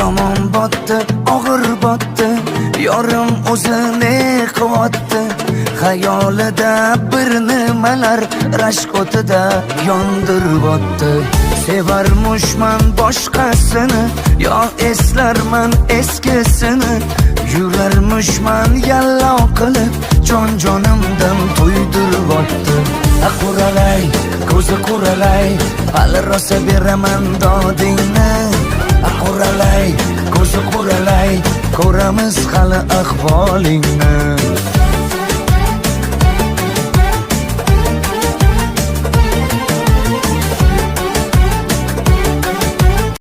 Yomon botdi, og'ir botdi. Yorim o'zi ne qilyapti? Xayolida bir nimalar rashk o'tida yondiryapti. Sevarmishman boshqasini, yo eslarman eskisini. Yurarmishman yallo qilib, jon jonimdan to'ydiryapti. Quralay, ko'zi quralay, hali rosa beraman dodingni. Quralay, ko'zi quralay, ko'ramiz hali ahvolingni.